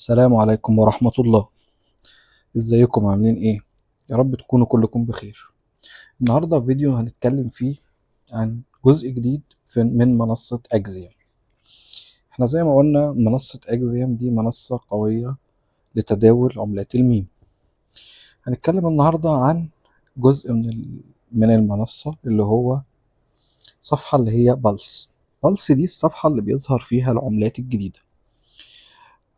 السلام عليكم ورحمة الله. ازيكم عاملين ايه؟ يا رب تكونوا كلكم بخير. النهاردة في فيديو هنتكلم فيه عن جزء جديد من منصة اكزيوم. احنا زي ما قلنا منصة اكزيوم دي منصة قوية لتداول عملات الميم. هنتكلم النهاردة عن جزء من المنصة اللي هو صفحة اللي هي Pulse. Pulse دي الصفحة اللي بيظهر فيها العملات الجديدة.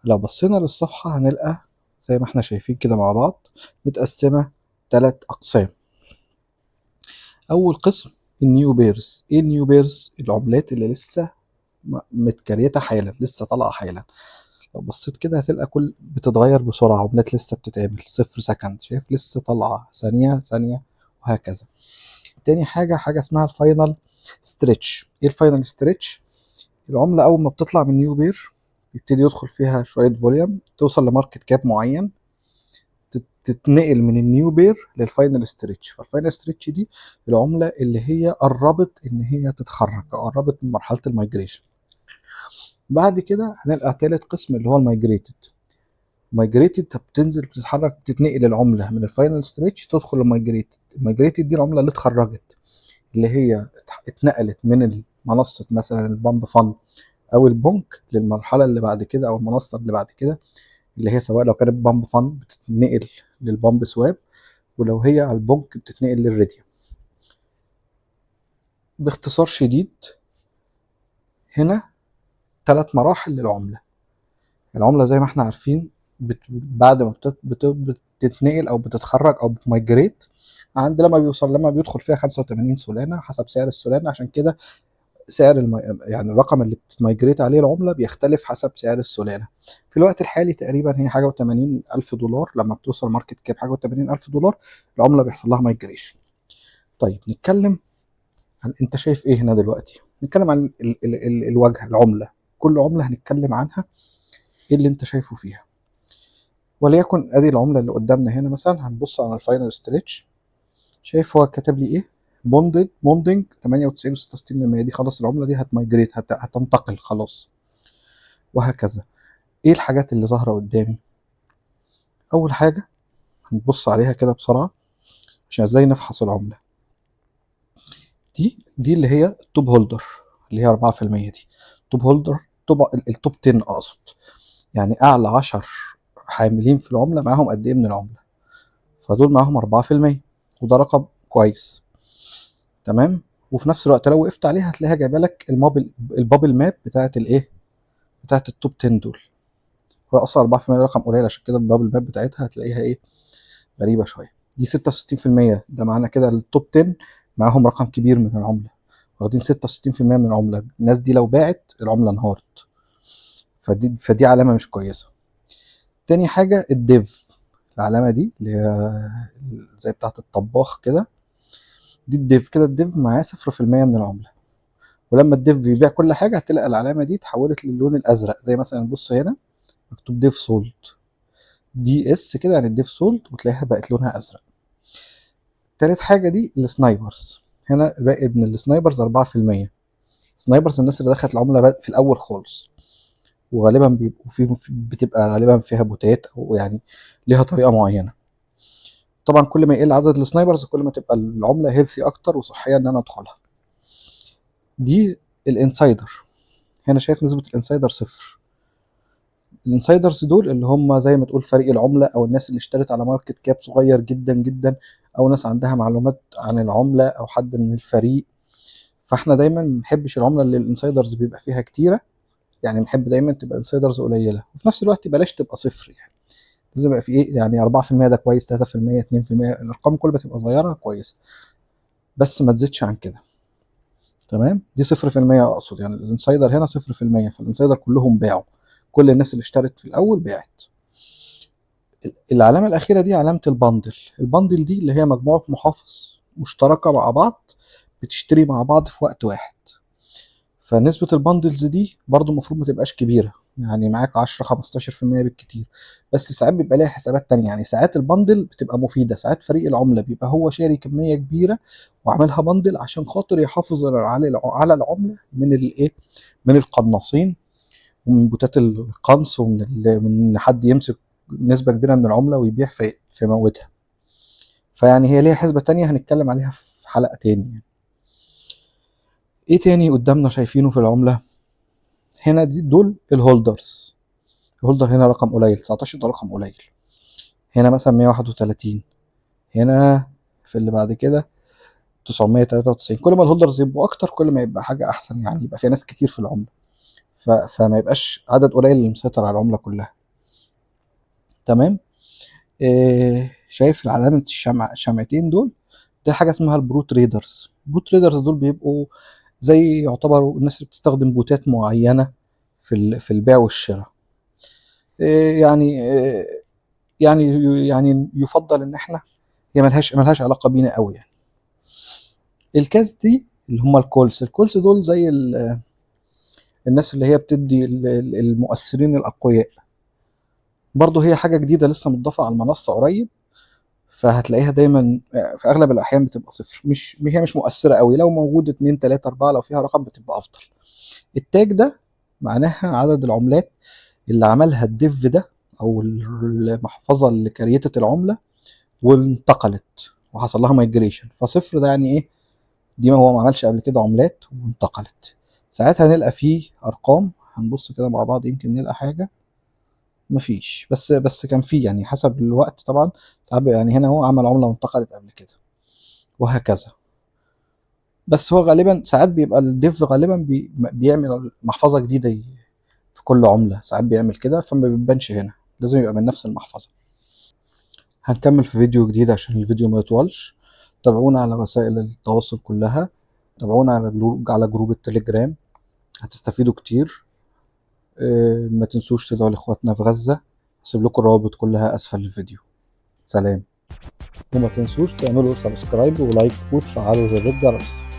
لو بصينا للصفحة هنلقى زي ما احنا شايفين كده مع بعض متقسمة 3 أقسام. أول قسم ال new pairs. ايه ال new pairs؟ العملات اللي لسه متكريتة حالا، لسه طالعة حالا. لو بصيت كده هتلقى كل بتتغير بسرعة، عملات لسه بتتعمل 0 second، شايف لسه طالعة ثانية ثانية وهكذا. تاني حاجة، حاجة اسمها ال final stretch. ايه ال final stretch؟ العملة أول ما بتطلع من new pair يبتدي يدخل فيها شوية volume، توصل ل market cap معين، تتنقل من ال new pair لل final stretch. فال final stretch دي العملة اللي هي قربت إن هي تتخرج أو قربت من مرحلة ال migration. بعد كده هنلقى تالت قسم اللي هو ال migrated. migrated بتنزل بتتحرك، بتتنقل العملة من ال final stretch تدخل ال migrated. ال migrated دي العملة اللي اتخرجت، اللي هي اتنقلت من منصة مثلا ال Pump Fun او ال Bonk للمرحلة اللي بعد كده او المنصة اللي بعد كده، اللي هي سواء لو كانت Pump Fun بتتنقل لل PumpSwap، ولو هي على ال Bonk بتتنقل لل Raydium. باختصار شديد هنا 3 مراحل للعملة. العملة زي ما احنا عارفين بعد ما بتتنقل او بتتخرج او بت migrate عند لما بيوصل، لما بيدخل فيها 85 سولانا حسب سعر السولانا. عشان كده سعر يعني الرقم اللي بت migrate عليه العملة بيختلف حسب سعر السولانا. في الوقت الحالي تقريبا هي حاجة وتمانين ألف دولار. لما بتوصل market cap حاجة وتمانين ألف دولار العملة بيحصل لها migration. طيب نتكلم عن انت شايف ايه هنا دلوقتي. نتكلم عن الواجهة، العملة، كل عملة هنتكلم عنها ايه اللي انت شايفه فيها. وليكن ادي العملة اللي قدامنا هنا مثلا، هنبص على ال final stretch. شايف هو كاتب لي ايه؟ bonding تمانية وتسعين وستة وستين من المية. دي خلاص العملة دي هت migrate، هتنتقل خلاص، وهكذا. ايه الحاجات اللي ظاهرة قدامي؟ اول حاجة هنبص عليها كده بسرعة عشان ازاي نفحص العملة دي اللي هي ال top holder اللي هي أربعة في المية. دي top holder، ال top 10 اقصد، يعني اعلى 10 حاملين في العملة معاهم قد ايه من العملة، فدول معاهم أربعة في المية وده رقم كويس، تمام. وفي نفس الوقت لو وقفت عليها هتلاقيها جايبه لك ال bubble map بتاعت الايه، بتاعت ال top 10 دول. هو اصلا أربعة في المية رقم قليل، عشان كده ال bubble map بتاعتها هتلاقيها ايه، غريبة شوية. دي ستة وستين في المية، ده معنى كده ال top 10 معاهم رقم كبير من العملة، واخدين ستة وستين في المية من العملة. الناس دي لو باعت العملة انهارت، فدي علامة مش كويسة. تاني حاجة ال dev، العلامة دي اللي هي زي بتاعة الطباخ كده، دي ال dev كده. ال dev معاه صفر في المية من العملة، ولما ال dev يبيع كل حاجة هتلاقي العلامة دي اتحولت للون الأزرق، زي مثلا بص هنا مكتوب dev sold DS كده، يعني ال dev sold، وتلاقيها بقت لونها أزرق. تالت حاجة دي ال snipers، هنا باقي من ال snipers أربعة في المية. snipers الناس اللي دخلت العملة في الأول خالص، وغالبا بيبقوا فيهم، بتبقى غالبا فيها بوتات أو يعني ليها طريقة معينة. طبعا كل ما يقل عدد ال snipers كل ما تبقى العملة healthy أكتر وصحية إن أنا أدخلها. دي ال insider، هنا شايف نسبة ال insider 0. ال insiders دول اللي هم زي ما تقول فريق العملة، أو الناس اللي اشترت على market cap صغير جدا جدا، أو ناس عندها معلومات عن العملة أو حد من الفريق. فاحنا دايما ما بنحبش العملة اللي ال insiders بيبقى فيها كتيرة، يعني بنحب دايما تبقى insiders قليلة، وفي نفس الوقت بلاش تبقى 0، يعني لازم يبقى في ايه، يعني أربعة في المية ده كويس، تلاتة في المية، اتنين في المية، الأرقام كل ما تبقى صغيرة كويسة، بس ما تزيدش عن كده، تمام. دي صفر في المية أقصد، يعني ال insider هنا صفر في المية، فال insider كلهم باعوا، كل الناس اللي اشترت في الأول باعت. العلامة الأخيرة دي علامة ال bundle. ال bundle دي اللي هي مجموعة محافظ مشتركة مع بعض بتشتري مع بعض في وقت واحد، فنسبة ال bundles دي برضو المفروض ما تبقاش كبيرة، يعني معاك 10 خمستاشر في المية بالكتير، بس ساعات بيبقى ليها حسابات تانية. يعني ساعات ال bundle بتبقى مفيدة، ساعات فريق العملة بيبقى هو شاري كمية كبيرة وعاملها bundle عشان خاطر يحافظ على العملة من الايه، من القناصين ومن بوتات القنص، ومن من حد يمسك نسبه كبيرة من العملة ويبيع في موتها. فيعني هي ليها حسبه تانية هنتكلم عليها في حلقة تاني يعني. ايه تاني قدامنا شايفينه في العملة؟ هنا دي دول ال holders. ال holder هنا رقم قليل، 19 ده رقم قليل. هنا مثلا 131، هنا في اللي بعد كده 993. كل ما ال holders يبقوا اكتر كل ما يبقى حاجة احسن، يعني يبقى في ناس كتير في العملة، فما يبقاش عدد قليل اللي مسيطر على العملة كلها. تمام. شايف العلامة الشمع، الشمعتين دول؟ ده حاجة اسمها ال pro traders. ال pro traders دول بيبقوا زي يعتبروا الناس اللي بتستخدم بوتات معينة في البيع والشراء. يعني يفضل ان احنا هي ملهاش علاقة بينا قوي يعني. ال CAS دي اللي هم ال calls، ال calls دول زي الناس اللي هي بتدي المؤثرين الاقوياء. برضو هي حاجة جديدة لسه متضافه على المنصة قريب، فهتلاقيها دايما في اغلب الاحيان بتبقى صفر، مش هي مش مؤثرة قوي. لو موجود 2 3 4 لو فيها رقم بتبقى افضل. ال tag ده معناها عدد العملات اللي عملها ال dev ده او المحفظة اللي كريتت العملة وانتقلت وحصل لها migration. فصفر ده يعني ايه؟ دي ما هو ما عملش قبل كده عملات وانتقلت. ساعتها نلقى فيه ارقام، هنبص كده مع بعض يمكن نلقى حاجة. مفيش، بس كان فيه يعني حسب الوقت طبعا. ساعات يعني هنا هو عمل عمله وانتقلت قبل كده وهكذا. بس هو غالبا ساعات بيبقى ال dev غالبا بيعمل محفظة جديدة في كل عمله، ساعات بيعمل كده فما بيبانش هنا، لازم يبقى من نفس المحفظة. هنكمل في فيديو جديد عشان الفيديو ما يطولش. تابعونا على وسائل التواصل كلها، تابعونا على جروب التليجرام، هتستفيدوا كتير. ما تنسوش تدعوا لاخواتنا في غزة، هسيب لكم الروابط كلها اسفل الفيديو. سلام، وما تنسوش تعملوا subscribe و like وتفعلوا زر الجرس.